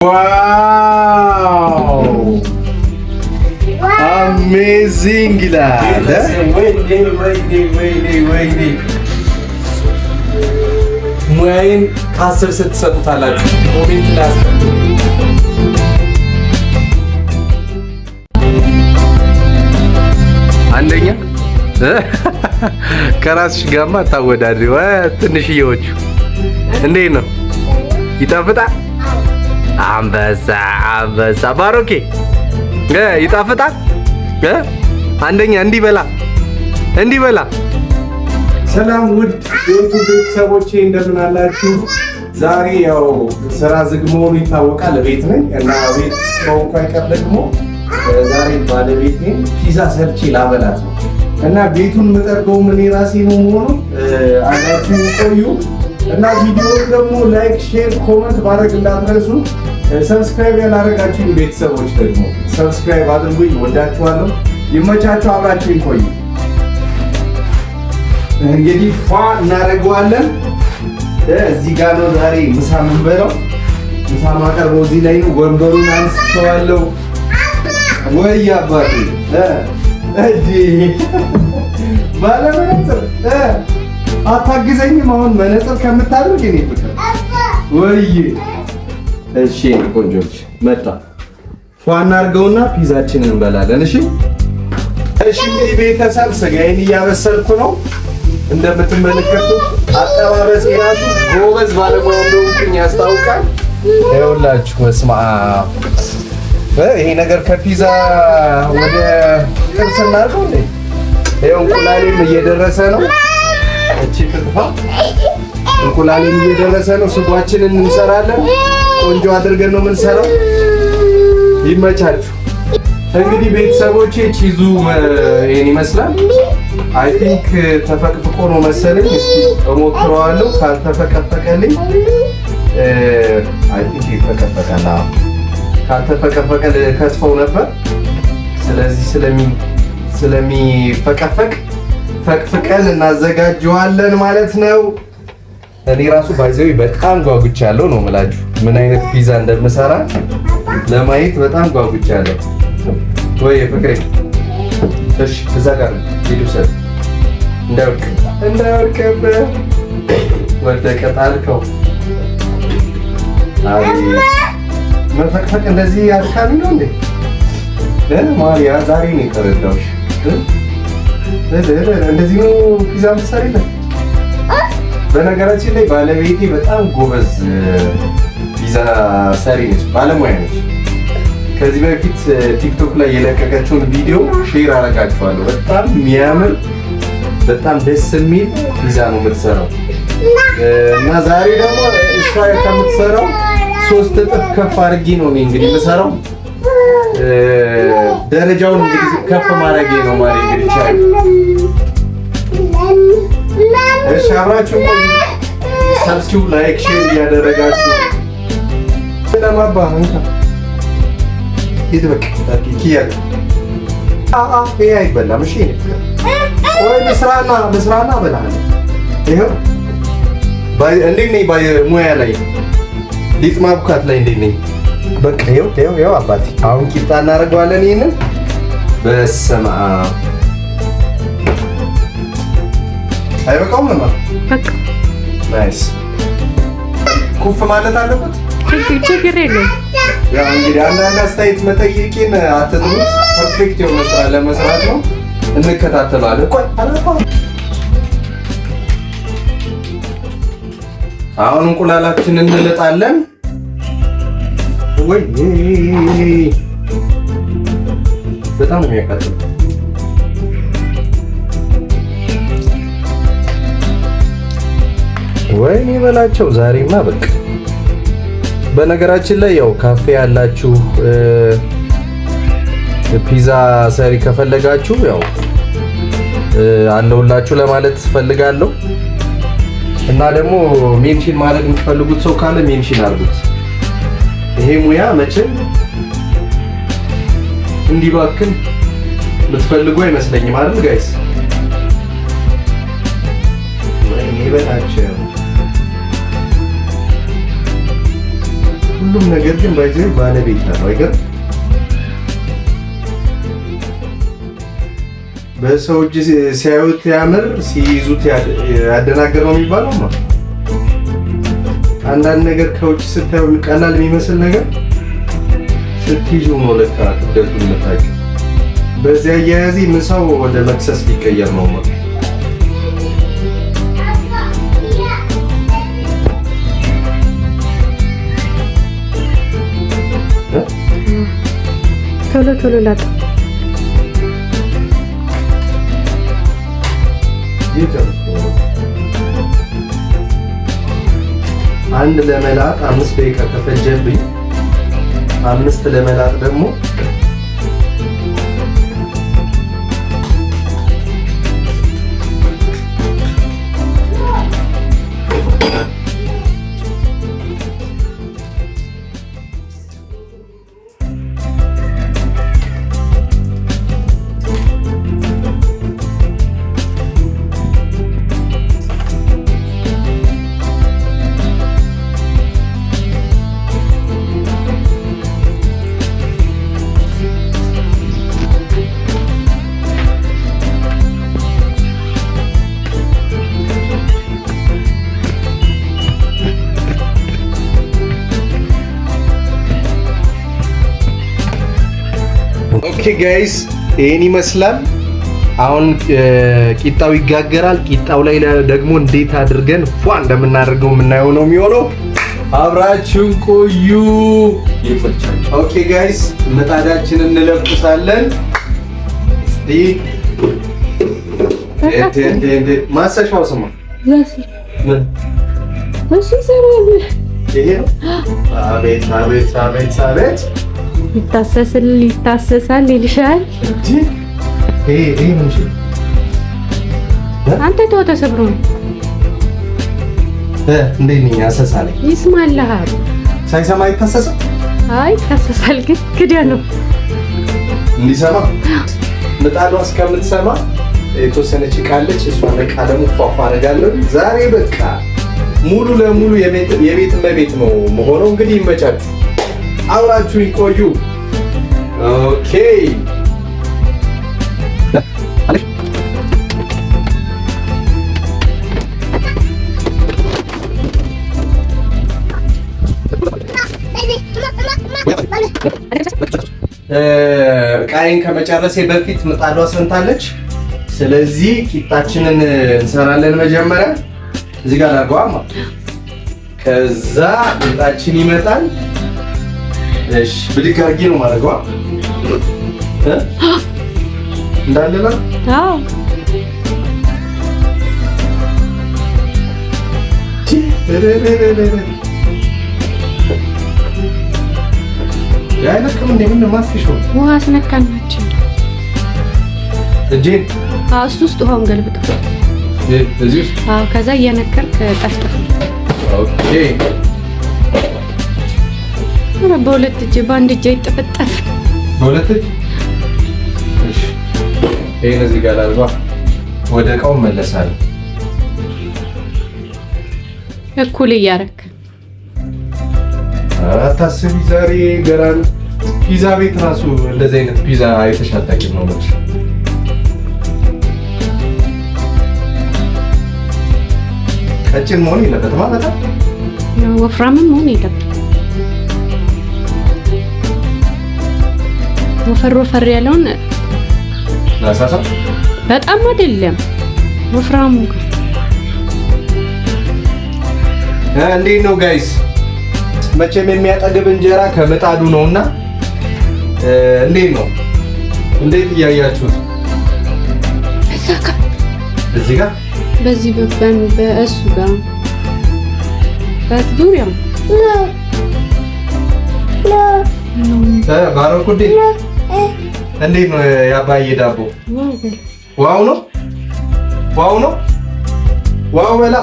Wow, amazing ይላል። ወይኔ ወይኔ ወይኔ ወይኔ፣ ሙያዬን ከ10 ስትሰጡታላችሁ? Comment ላይ አስቀምጡ። አንደኛ ከራስሽ ጋማ አታወዳድሪ። ትንሽዬዎቹ እንዴት ነው? ይጣፍጣል? አንበሳ አንበሳ። ባሮኬ ይጣፍጣል? አንደኛ እንዲበላ እንዲበላ። ሰላም ውድ የዩቱብ ቤተሰቦቼ፣ እንደምን አላችሁ? ዛሬ ያው ስራ ዝግ መሆኑ ይታወቃል። ቤት ነኝ እና ቤት ከሆንኩ አይቀር ደግሞ ዛሬ ባለቤቴን ፒዛ ሰርቼ ላበላት ነው እና ቤቱን የምጠርገው እኔ ራሴ ነው መሆኑ። አብራችሁ ቆዩ እና ቪዲዮውን ደግሞ like፣ share፣ comment ማድረግ እንዳትረሱ። Subscribe ያላደረጋችሁኝ ቤተሰቦች ደግሞ subscribe አድርጉኝ። ወዳችኋለሁ። ይመቻችሁ። አብራችሁኝ ቆዩ። እንግዲህ ፏ እናደርገዋለን። እዚህ ጋር ነው ዛሬ ምሳ የምንበላው። ምሳ ማቀርበው እዚህ ላይ ነው። ወንበሩን አንስቼዋለሁ። ወይ አባቴ እዲ ባለመነጽር አታግዘኝም? አሁን መነጽር ከምታደርግ እኔ ፍቅር ወይ እሺ፣ ቆንጆች መጣ። ፏ እናድርገውና ፒዛችንን እንበላለን። እሺ እሺ። እንግዲህ ቤተሰብ ስጋዬን እያበሰልኩ ነው። እንደምትመለከቱት አጠባበስ ራሱ ጎበዝ ባለሙያ እንደሆንኩኝ ያስታውቃል። ይኸውላችሁ በስመ አብ፣ ይሄ ነገር ከፒዛ ወደ ጥብስ እናድርገው እንዴ? ይኸው እንቁላሌም እየደረሰ ነው። እቺ ትጥፋ። እንቁላሌም እየደረሰ ነው። ስጓችንን እንሰራለን። ቆንጆ አድርገን ነው የምንሰራው። ይመቻችሁ። እንግዲህ ቤተሰቦቼ cheese ኡ ይሄን ይመስላል። I think ተፈቅፍቆ ነው መሰለኝ። እስኪ እሞክረዋለሁ። ካልተፈቀፈቀልኝ፣ I think ይፈቀፈቃል። አዎ፣ ካልተፈቀፈቀ ከትፈው ነበር። ስለዚህ ስለሚፈቀፈቅ ፈቅፍቀን እናዘጋጀዋለን ማለት ነው። እኔ ራሱ by the way በጣም ጓጉቻለሁ ነው የምላችሁ። ምን አይነት ፒዛ እንደምሰራ ለማየት በጣም ጓጉቻለሁ። ወይ ፍቅሬ፣ እሺ፣ እዛ ጋር ሂዱ፣ ሰጥ እንዳይወድቅ እንዳይወድቅብህ። ወደቀ፣ ጣልከው። አቤት መፈቅፈቅ እንደዚህ አድካሚ ነው እንዴ? ማርያ፣ ዛሬ ነው የተረዳሁሽ። እንደዚህ ነው ፒዛ የምትሰሪለት? በነገራችን ላይ ባለቤቴ በጣም ጎበዝ ፒዛ ሰሪ ነች፣ ባለሙያ ነች። ከዚህ በፊት ቲክቶክ ላይ የለቀቀችውን ቪዲዮ share አደርጋችኋለሁ። በጣም የሚያምር፣ በጣም ደስ የሚል ፒዛ ነው የምትሰራው እና ዛሬ ደግሞ እሷ ከምትሰራው 3 እጥፍ ከፍ አድርጌ ነው እኔ እንግዲህ የምሰራው። ደረጃውን እንግዲህ ከፍ ማድረጌ ነው ማለት እንግዲህ ቻይ። እሺ፣ አብራችሁ ቆዩ። Subscribe፣ like፣ share እያደረጋችሁ ለማባ እንካ ሂድ በቃ ኪያ ይሄ አይበላም። እሺ ቆይ ልስራና ልስራና እበላለሁ። ይኸው እንዴት ነኝ? ሙያ ላይ፣ ሊጥ ማቡካት ላይ እንዴት ነኝ? በቃ ይኸው ይኸው ይኸው አባቴ፣ አሁን ቂጣ እናደርገዋለን። ይሄንን በስመ አብ አይበቃውም ነው። በቃ። Nice። ኩፍ ማለት አለበት። ችግር የለውም። ያው እንግዲህ አንዳንድ አስተያየት መጠየቄን አትጥሉት። Perfect የሆነ ስራ ለመስራት ነው። እንከታተለዋለን። ቆይ አላባ፣ አሁን እንቁላላችንን እንልጣለን። ወይ በጣም ነው የሚያቃጥለው። ወይኔ በላቸው፣ ዛሬማ በቃ። በነገራችን ላይ ያው ካፌ ያላችሁ ፒዛ ሰሪ ከፈለጋችሁ ያው አለሁላችሁ ለማለት ፈልጋለሁ። እና ደግሞ mention ማድረግ የምትፈልጉት ሰው ካለ mention አድርጉት። ይሄ ሙያ መቼም እንዲባክን የምትፈልጉ አይመስለኝም አይደል guys? ወይኔ በላቸው። ሁሉም ነገር ግን ባይዘው ባለቤት አለው አይገርም? በሰው እጅ ሲያዩት ያምር ሲይዙት ያደናግር ነው የሚባለው። ነው አንዳንድ ነገር ከውጭ ስታዩ ቀላል የሚመስል ነገር ስትይዙ ነው ለካ ክብደቱን የምታውቂው። በዚያ አያያዜ ምሳው ወደ መክሰስ ሊቀየር ነው ማለት። ቶሎ ቶሎ ላጥ። አንድ ለመላጥ 5 ደቂቃ ከፈጀብኝ 5 ለመላጥ ደግሞ Okay guys፣ ይሄን ይመስላል። አሁን ቂጣው ይጋገራል። ቂጣው ላይ ደግሞ እንዴት አድርገን ፏ እንደምናደርገው የምናየው ነው የሚሆነው። አብራችሁን ቆዩ። Okay guys፣ ምጣዳችንን እንለኩሳለን። እስቲ ማሰሻው ስማ፣ ምን እሱ ይሰራል። ይሄ ነው። አቤት አቤት አቤት አቤት! ይታሰስል ይታሰሳል ይልሻል። ይሄ ምን አንተ ተው፣ ተሰብሮ ነው። እንዴት ነኝ? አሰሳ ላይ ይስማልሃል። ሳይሰማ አይታሰስም። አይ ይታሰሳል፣ ግን ክዳ ነው እንዲሰማ ምጣዷ እስከምትሰማ የተወሰነች ዕቃ አለች። እሷን ዕቃ ደግሞ ፏፏ አደርጋለሁ። ዛሬ በቃ ሙሉ ለሙሉ የቤት እመቤት ነው መሆነው። እንግዲህ ይመቻችሁ፣ አብራችሁ ይቆዩ። Okay ዕቃዬን ከመጨረሴ በፊት ምጣዷ ሰንታለች። ስለዚህ ቂጣችንን እንሰራለን። መጀመሪያ እዚህ ጋር አድርገዋ፣ ከዛ ቂጣችን ይመጣል። እሺ ብድግ አድርጌ ነው የማደርገዋ እንዳለላ። አዎ። አይለቅም እንዴ? ምን ማስቲሾ ውሃ አስነካናችን እጄን። አዎ፣ እሱ ውስጥ ውሃውን ገልብጠው። እዚህ ውስጥ? አዎ፣ ከዛ እየነከርክ ጠፍጥፍ። Okay። ኧረ በሁለት እጅ፣ በአንድ እጅ አይጠፈጠፍ። በሁለት እጅ። እሺ፣ ይሄን እዚህ ጋር ላድርጓ። ወደ እቃው እመለሳለሁ። እኩል እያረክ። አታስቢ፣ ዛሬ ገራን ፒዛ ቤት ራሱ እንደዚህ አይነት ፒዛ አይተሽ አታውቂም ነው የምልሽ። ቀጭን መሆን የለበትም በጣም። ወፍራምም መሆን የለበትም። ወፈር ወፈር ያለውን ላሳሳ። በጣም አይደለም ወፍራሙ ጋር። እንዴት ነው guys? መቼም የሚያጠግብ እንጀራ ከምጣዱ ነውና እንዴት ነው? እንዴት እያያችሁት? እዛ ጋር። እዚህ ጋር? በዚህ በእሱ ጋር በዙሪያው። ባረኩዴ፣ እንዴት ነው የአባዬ ዳቦ? Wow ነው፣ wow ነው፣ wow በላ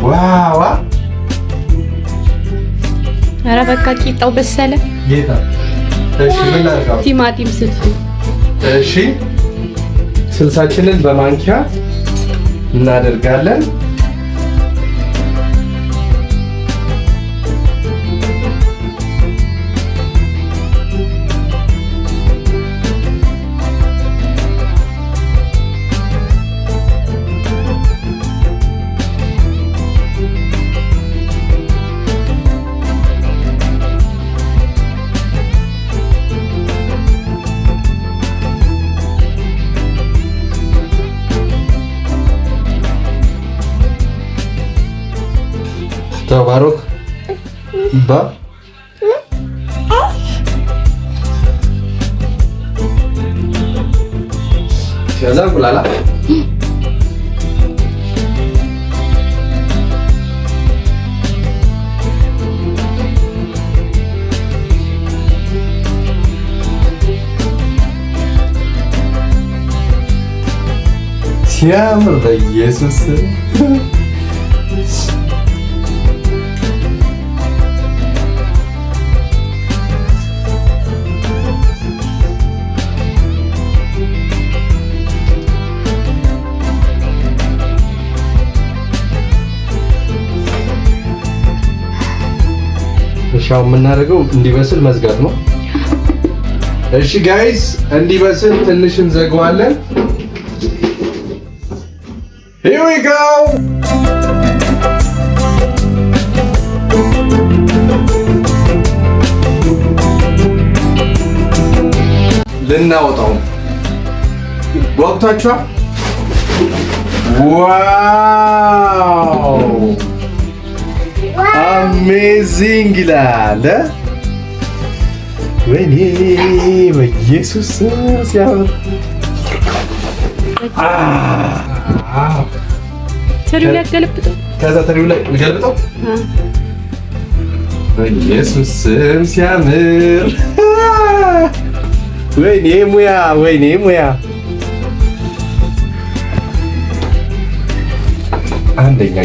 wow። ኧረ በቃ ቂጣው በሰለ። ጌታ። እሺ ምን ላድርገው? ቲማቲም ስልሱ። እሺ፣ ስልሳችንን በማንኪያ እናደርጋለን። ተባሮክ ባ ከዛ እንቁላላ ሲያምር በኢየሱስ። እሺ አሁን የምናደርገው እንዲበስል መዝጋት ነው። እሺ guys፣ እንዲበስል ትንሽ እንዘጋዋለን። Here we go! ልናወጣው ጓጉታችኋል? Wow, amazing ይላል። ወይኔ በኢየሱስ ሲያምር! ትሪው ላይ አገለብጠው። ከዛ ትሪው ላይ ገልብጠው። በኢየሱስ ስም ሲያምር! ወይኔ ሙያ፣ ወይኔ ሙያ! አንደኛ።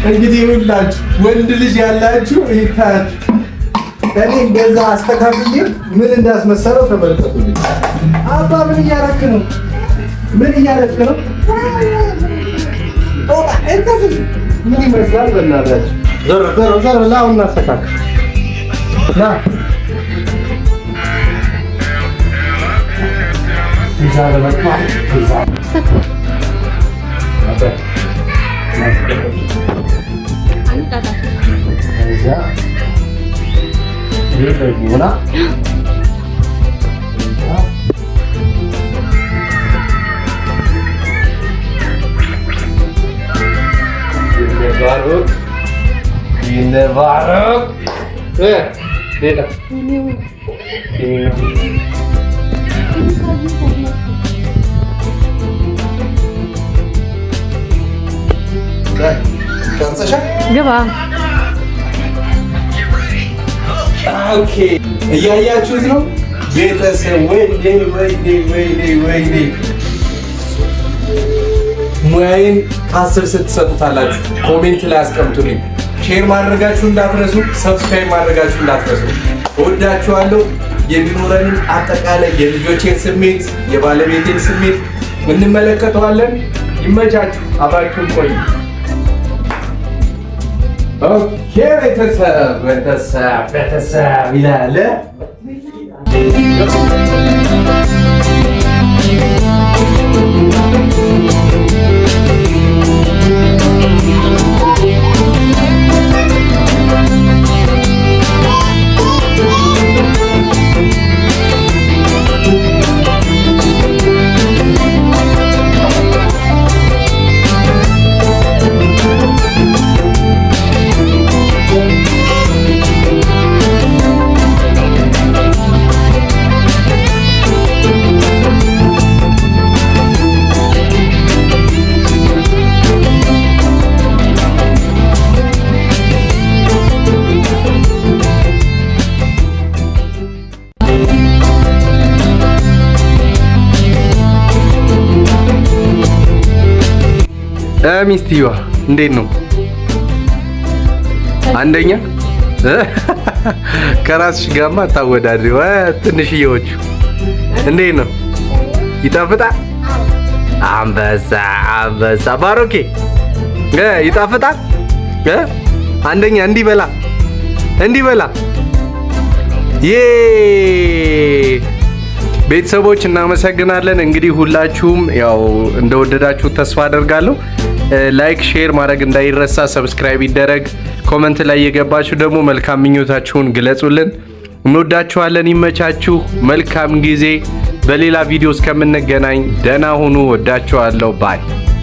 እንግዲህ ሁላችሁ ወንድ ልጅ ያላችሁ ይታያችሁ። እኔ እንደዛ አስተካክዬ ምን እንዳስመሰለው ተመልከቱልኝ። አባ ምን እያረክ ነው? ምን እያረክ ነው? ምን ይመስላል? በእናታችሁ ዞር ዞር ዞር። ላሁን እናስተካክል ና። ፒዛ ለመጥቷል። ፒዛ ከዛ ይሄ በዚህ ሆና ይነባረክ ይነባረክ። ሌላ ግባ። Okay፣ እያያችሁት ነው ቤተሰብ። ወይኔ ወይኔ ወይኔ ወይኔ! ሙያዬን ከ10 ስትሰጡታላችሁ? Comment ላይ አስቀምጡልኝ። Share ማድረጋችሁ እንዳትረሱ፣ subscribe ማድረጋችሁ እንዳትረሱ። እወዳችኋለሁ። የሚኖረንን አጠቃላይ የልጆቼን ስሜት፣ የባለቤቴን ስሜት እንመለከተዋለን። ይመቻችሁ፣ አብራችሁን ቆዩ። Okay ቤተሰብ፣ ቤተሰብ፣ ቤተሰብ ይላል። ሚስትየዋ እንዴት ነው? አንደኛ ከራስሽ ጋማ አታወዳድሪው። ትንሽዬዎቹ እንዴት ነው? ይጣፍጣል? አንበሳ አንበሳ። ባሮኬ ይጣፍጣል? አንደኛ እንዲበላ እንዲበላ። ዬ ቤተሰቦች እናመሰግናለን። እንግዲህ ሁላችሁም ያው እንደወደዳችሁ ተስፋ አደርጋለሁ። Like፣ share ማድረግ እንዳይረሳ፣ subscribe ይደረግ። Comment ላይ የገባችሁ ደግሞ መልካም ምኞታችሁን ግለጹልን። እንወዳችኋለን። ይመቻችሁ። መልካም ጊዜ። በሌላ ቪዲዮ እስከምንገናኝ ደህና ሁኑ። ወዳችኋለሁ። Bye.